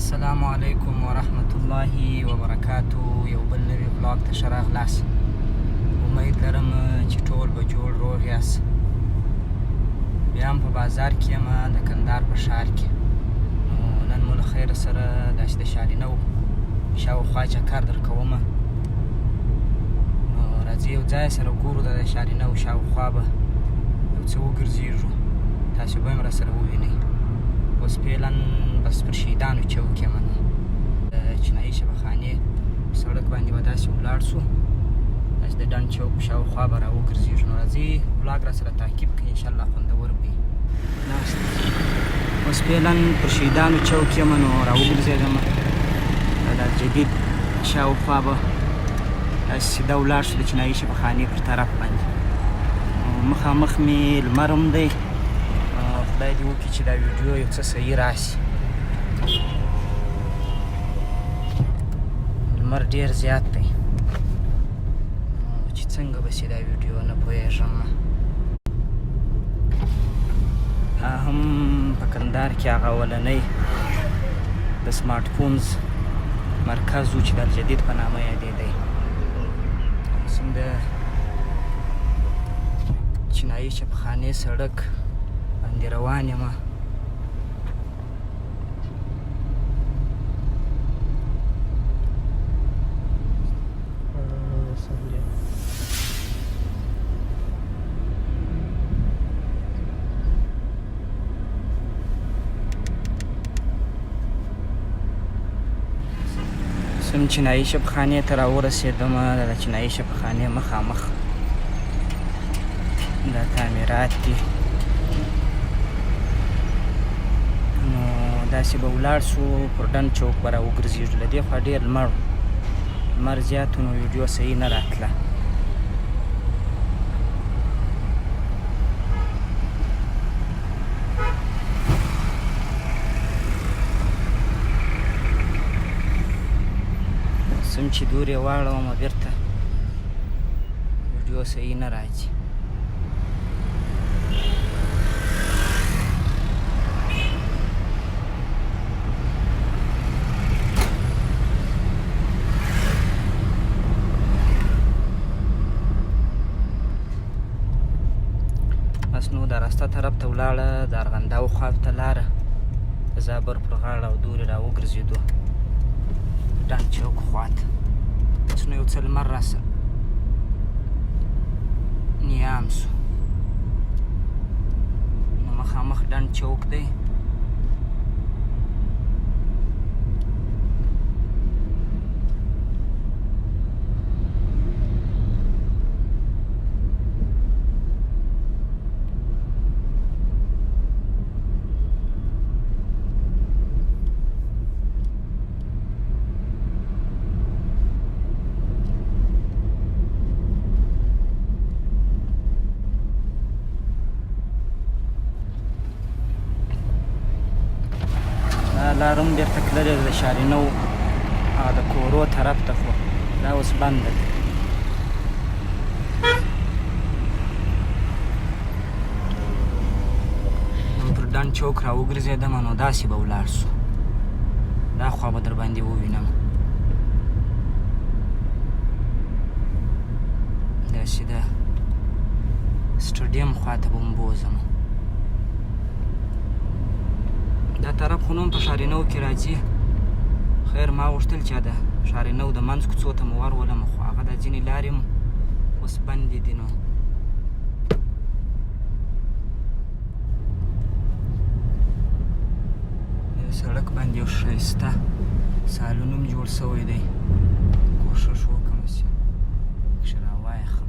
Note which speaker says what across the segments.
Speaker 1: السلام علیکم ورحمت الله وبرکاتو. یو بل نوي vlog ته ښه راغلاست. امید لرم چې ټول به جوړ روغ یاست. بیا هم په بازار کې یم، د کندهار په ښار کې. نو نن مو له خیره سره داسې د شالینو شاوخوا چکر در کوم. نو راځي یو ځای سره ګورو، د شالینو شاوخوا به یو څه وګرځېږو، تاسو به هم راسره ووینئ. اوس فعلا بس پر شهیدانو چوک یم. نو د چینایي شفاخانې په سړک باندې به داسې ولاړ سو، داسې د ډنډ چوک شاوخوا به راوګرځېږو. نو راځئ vlog را سره تعقیب کړئ، انشاءالله خوندور به وي. اوس فعلا پر شهیدانو چوک یم. نو راوګرځېدم، د جدید شاوخوا به داسې سیده ولاړ شو د چینایي شفاخانې پر طرف باندې. مخامخ مې لمر هم دی. خدای دې وکړي چې دا ویډیو یو څه صحیح راشي. لمر ډیر زیات دی، چې څنګه به شي دا ویډیو نه پوهېږم. هم په کندهار کې هغه اولنی د smart phones مرکز و چې د الجدید په نامه یادېدی. اوس هم د چینایي چپخانې سړک باندې روان یم. سم چینایي شپخانې ته راورسېدم. د چینایي شپخانې مخامخ دا تعمیرات دي. نو داسې به ولاړ سو، پر ډنډ چوک به راوګرځېږو. له دې خوا ډېر لمر زیات، نو ویډیو صحیح نه راتله. سم چې دورې واړوم، بیرته ویډیو صحیح نه راځي. بس نو د راسته طرف ته ولاړه، د ارغنداو خوا ته لاره، د زابر پر غاړه او دورې راوګرځېدو ډنډ چوک خوا ته. بس نو یو څه لمر راسه نیام سو. نو مخامخ ډنډ چوک دی. دا لار هم بېرته تللې ده د شارینو د کورو طرف ته، خو دا اوس بنده ده. پر ډنډ چوک راوګرځېدم. نو داسې به ولاړ سو، دا خوا به در باندې ووینم. داسې ده سټډیم خواته به هم بوځم. دا طرف خو نوم په ښارینو کې راځي. خیر، ما غوښتل چې د ښارینو د منځ کوڅو ته مو ورولم، خو هغه د ځینې لارې هم اوس بندې دي. نو سړک باندې یو ښایسته سالون هم جوړ شوی دی. کوښښ وکړم چې پکښې راوایخم.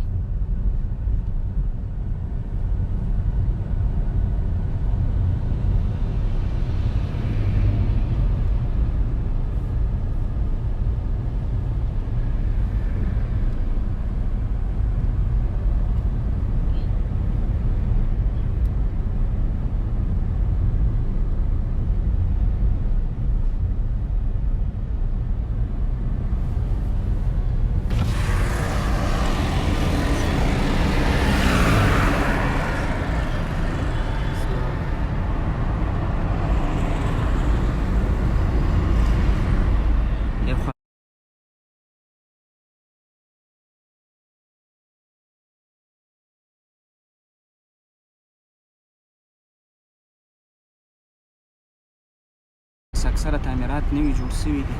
Speaker 1: اکثره تعمیرات نوي جوړ شوي دي.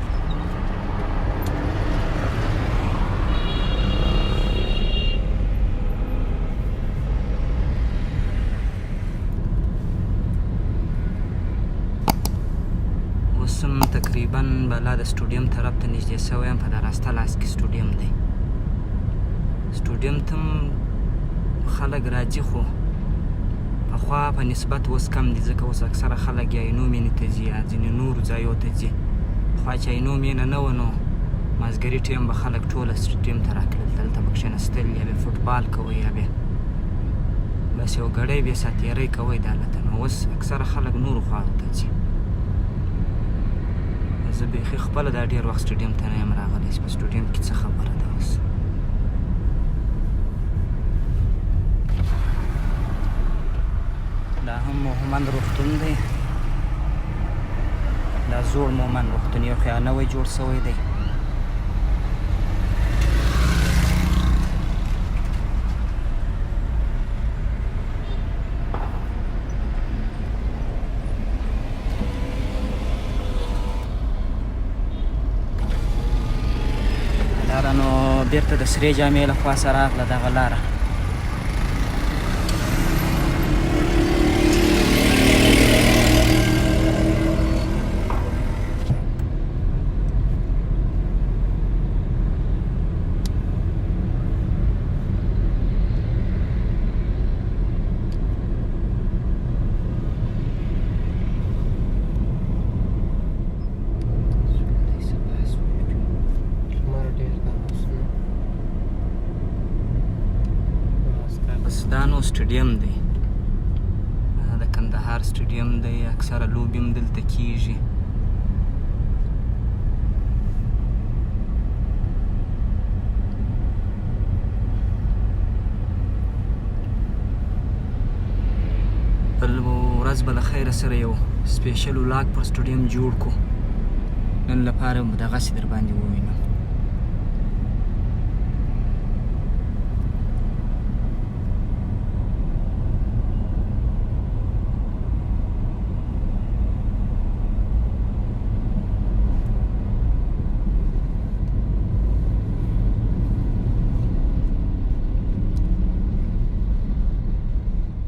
Speaker 1: اوس هم تقریبا بالا د سټوډیم طرف ته نږدې شوی یم، په دا راسته لاس کې سټوډیم دی. سټوډیم ته هم خلک راځي، خو پخوا په نسبت اوس کم دي، ځکه اوس اکثره خلک یا عینو مینې ته ځي یا ځینې نورو ځایو ته ځي. پخوا چې عینو مینه نه وه نو مازګري ټیم به خلک ټوله سټډیم ته راتلل، دلته به کښېنستل، یا به فوټبال کوی یا به بس یو ګړی به ساتېری کوی دالته. نو اوس اکثره خلک نورو خواو ته ځي. زه بیخي خپله دا ډېر وخت سټډیم ته نه یم راغلی چې په سټډیم کې څه خبره ده اوس. دا هم مهمند روغتون دی، دا زوړ مومند روغتون یو خو نوی جوړ شوی دی. لاره نو بیرته د سرې جامې له خوا سره راغله دغه لاره.
Speaker 2: لمر ډېر ده اوس نو.
Speaker 1: بس دا نو سټډیم دی، دا د کندهار سټډیم دی، اکثره لوبې هم دلته کیږي. بل ورځ به له خیره سره یو سپیشل ولاګ پر سټډیم جوړ کو، نن لپاره به دغسې در باندې ووینم.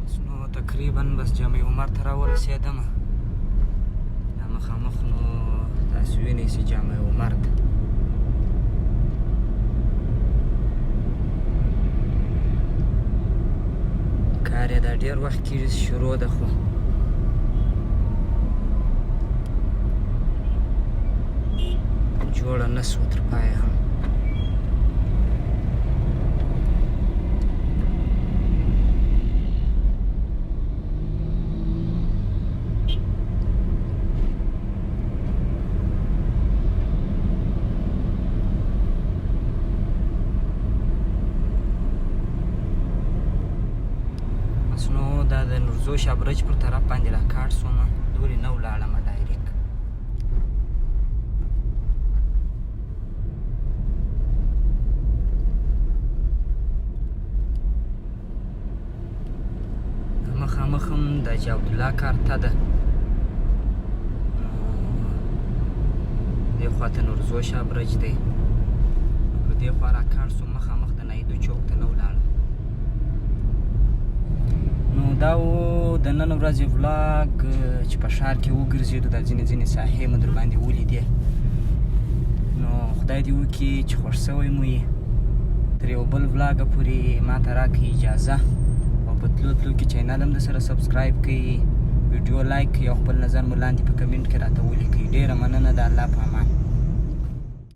Speaker 1: اوس نو تقریبا بس جامع عمر ته راورسېدم. دا مخامخ نو تاسو وینئ چې جامع عمر ده. کار یې دا ډېر وخت کېږي چې شروع ده، خو جوړه نه سوه تر پایه هم. بس نو دا د نورزو شابرج پر طرف باندې راکاټ سوم، دورې نه ولاړم ډایرک. مخامخ هم د حاجي عبدالله کارته ده، نو دې خوا ته نورزو شاه برج دی، پر دې خوا راکاڼ سوم، مخامخ د نایدو چوک ته نه ولاړم. نو دا و د نن ورځې ولاګ چې په ښار کې وګرځېدو، دا ځینې ځینې ساحې مو در باندې ولیدې. نو خدای دې وکړي چې خوښ شوی مو یي. تر یو بل ولاګ پورې ما ته راکړئ اجازه، او په تلو تلو کې چینل هم در سره سبسکرایب کړئ، ویډیو لایک کړئ او خپل نظر مو لاندې په کمنټ کې راته ولیکئ. ډېره مننه، د الله په امان.